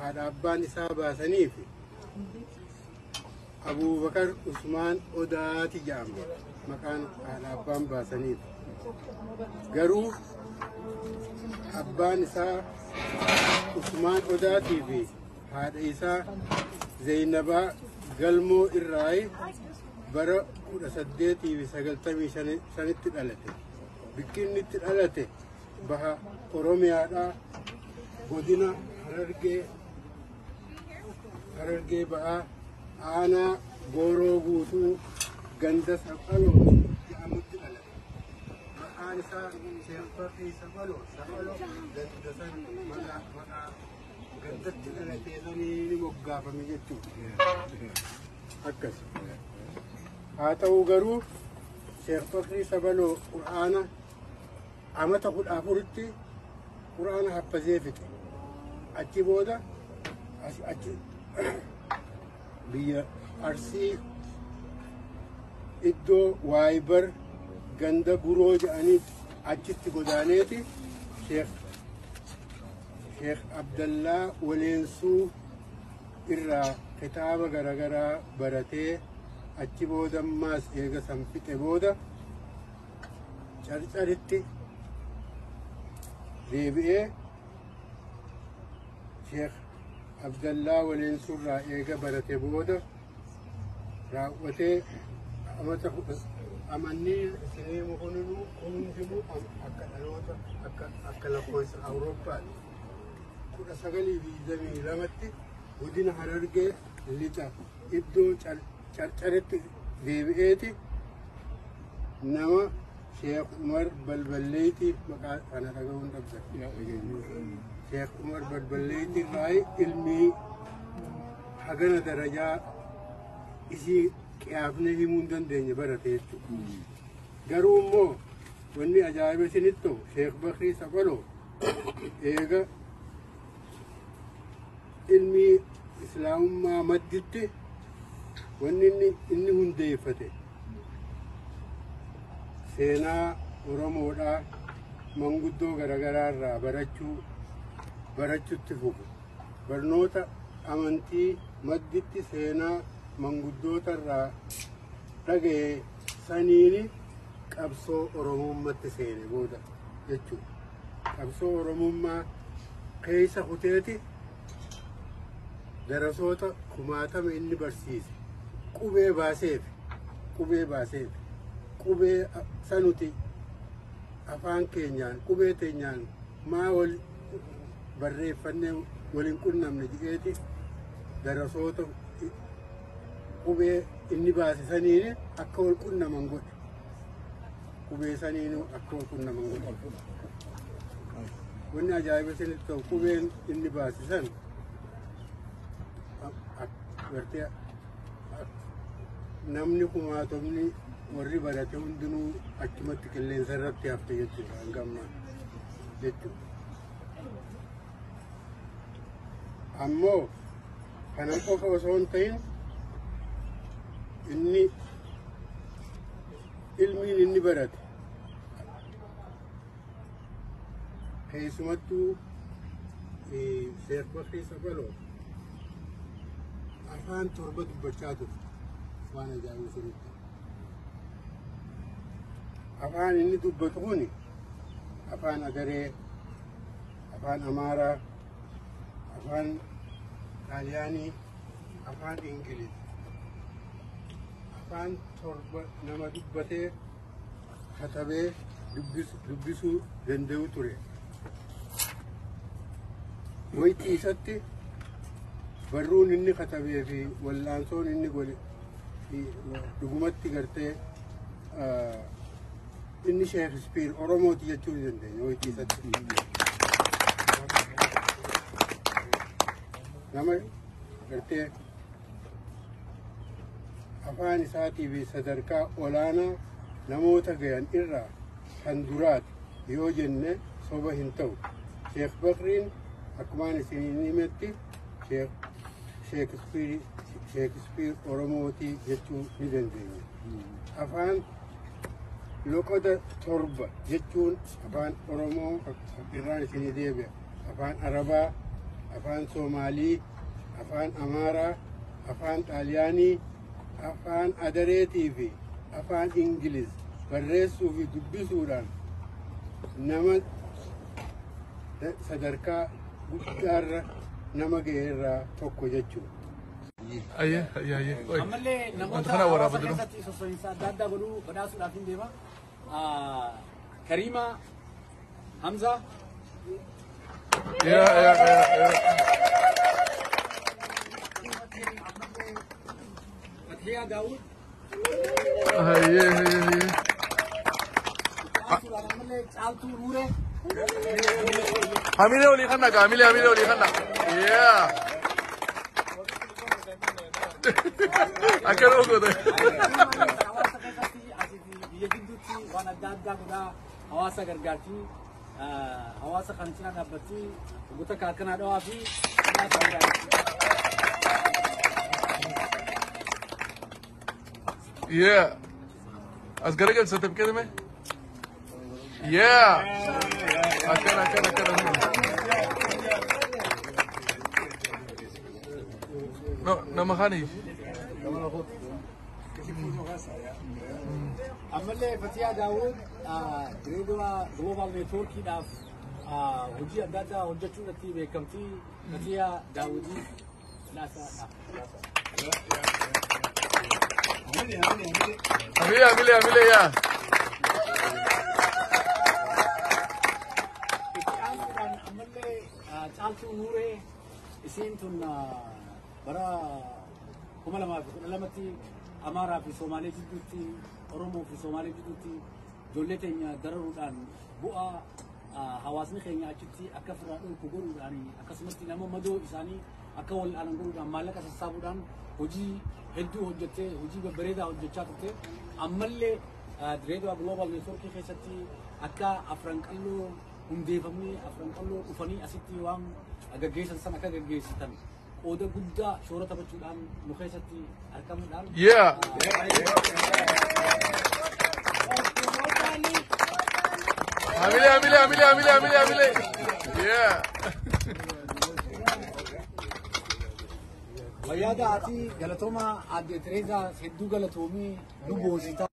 haadha abbaan isaa baasaniif Abuubakar Usmaan Odaati jedhama. Maqaan haadha abbaan baasaniif. Garuu abbaan isaa Usmaan Odaatii fi haadha isaa Zaynabaa Galmoo irraa bara 1895tti dhalate. Bikki inni itti dhalate baha Oromiyaadhaa godina Harargee ba'aa aanaa Gooroo Guutuu ganda Saphaloo jedhamutti dhalate. Maqaan isaa Sheekh Bakrii Saphaloo ganda san maqaa gandatti dhalatee sanii ni moggaafame jechuudha. Akkas. Haa ta'u garuu Sheekh Bakrii Saphaloo Qur'aana amata 14tti Qur'aana haffazee fixe. Achi booda achi biyya Arsii iddoo Waayibar ganda Buroo jedhanii achitti godaaneeti Sheekh Abdallaa Waleensuu irraa kitaaba garaagaraa baratee achi booda ammaas eega san fixe booda Carcaritti deebi'ee Sheekh Abdallaa Waleensuurraa eega barate booda raawwatee amata amanni isinii hundinuu hundinuu akka dhaloota akka lakkoofsa Awurooppaati. 1922tti godina Harargee lixa iddoo Carcaritti deebi'eeti nama Sheekh Umar Balballeetii maqaa kana dhaga'uun dhabdan. Sheekh Umar Balballeetii irraa ilmii hagana darajaa isii qiyaafnee himuu hin dandeenye barate jechuudha. Garuu immoo wanni ajaa'iba isinitti ta'u Sheekh Bakrii Saphaloo eega ilmii islaamummaa madditti wanni inni hundeeffate seenaa Oromoodhaa manguddoo garaagaraa irraa barachuutti fufe. Barnoota amantii madditti seenaa manguddoota irraa dhaga'e saniini qabsoo Oromummaatti seene booda jechuudha. Qabsoo Oromummaa keessa kuteeti darasoota kumaatama inni barsiise qubee baaseef qubee sanuti afaan keenyaan qubee teenyaan maa wal barreeffannee waliin qunnamne jedheeti darasoota qubee inni baase saniin akka wal qunnaman godhe. Qubee saniin akka wal qunnaman godhe. Wanni ajaa'iba isinitti ta'u qubeen inni baase san gartee namni kumaatomni warri barate hundinuu achumatti qilleensa irratti hafte jechuudha hanga ammaa jechuudha. Ammoo kana qofa osoo hin ta'in inni ilmiin inni barate keessumattuu Sheekh Bakrii Saphaloo afaan 7 dubbachaa ture waan ajaa'iba isinitti. Afaan inni dubbatu kun afaan Adaree, afaan Amaaraa, afaan Xaaliyaanii, afaan Ingiliz. Afaan 7 nama dubbatee katabee dubbisuu danda'u ture. Wayitii isatti barruun inni katabee fi wallaansoon inni godhe dhugumatti gartee inni Sheekispiir Oromooti jechuu ni dandeenya wayitii isatti. Nama gartee afaan isaatii fi sadarkaa olaanaa namoota gayan irraa kan duraati yoo jenne soba hin ta'u. Sheekh Bakriin akkumaan isiniin himetti Sheekispiir Oromootii jechuu ni dandeenya. Afaan loqoda 7 jechuun afaan Oromoo irraan isinii deebi'a. Afaan Arabaa, afaan Soomaalii, afaan Amaaraa, afaan Xaaliyaanii, afaan Adareetii fi afaan Ingiliz barreessuu fi dubbisuudhaan nama sadarkaa guddaarra nama ga'eerraa tokko jechuudha. Ayyee ayyee ayyee. Ammallee Wanta namoota kana waraabaa hawaasa jiru. keessatti sosochiinsa adda addaa godhuu badhaasuudhaaf hin deema. Kariima Hamza. Yeah, yeah, yeah, yeah. Fathiyaa Daawud. Ayyee ayyee ayyee. Aansuudhaan ammallee Caaltuu Nuuree. Hamilee olii kanna gaa hamilee hamilee olii kanna. Yeah. Akkana goota. Hawaasa keessatti asii fi biyya gidduutti waan adda addaa godhaa hawaasa gargaartii hawaasa kana cinaa dhaabbatti goota akkanaa dhawaa fi hawaasa gargaartii. Yeah. As garagal certificate me? Yeah. Akkana akkana akkana. No, nama kaniif. Ammallee Fatiyaa Daawud Direedawaa Global Networkiidhaaf hojii adda addaa hojjechuu irratti beekamtii Fatiyaa Daawudii laasaadha. Hamilee hamilee hamilee yaa. Itti aansuudhaan ammallee Caaltuu Nuuree isiin tun bara 2012tti Amaaraa fi Somaalee gidduutti, Oromoo fi Somaalee gidduutti ijoollee keenya dararuudhaan bu'aa hawaasni keenya achitti akka firraa dhorku godhuudhaan, akkasumatti nama madoo isaanii akka wal'aanan godhuudhaan, maallaqa sassaabuudhaan hojii hedduu hojjettee hojii babbareedaa hojjechaa turte. Ammallee Direedawaa Global Networkii keessatti akka Afran Qalloo hundeeffamee Afran Qalloo dhufanii asitti waan gaggeessan san akka gaggeessitan qooda guddaa shoora taphachuudhaan nu keessatti argamuudhaan. Yeah. Hamilee hamilee hamilee hamilee hamilee hamilee. Yeah. Wayyaada ati galatooma. Aadde Tereezaa, hedduu galatoomii, nu boonsita.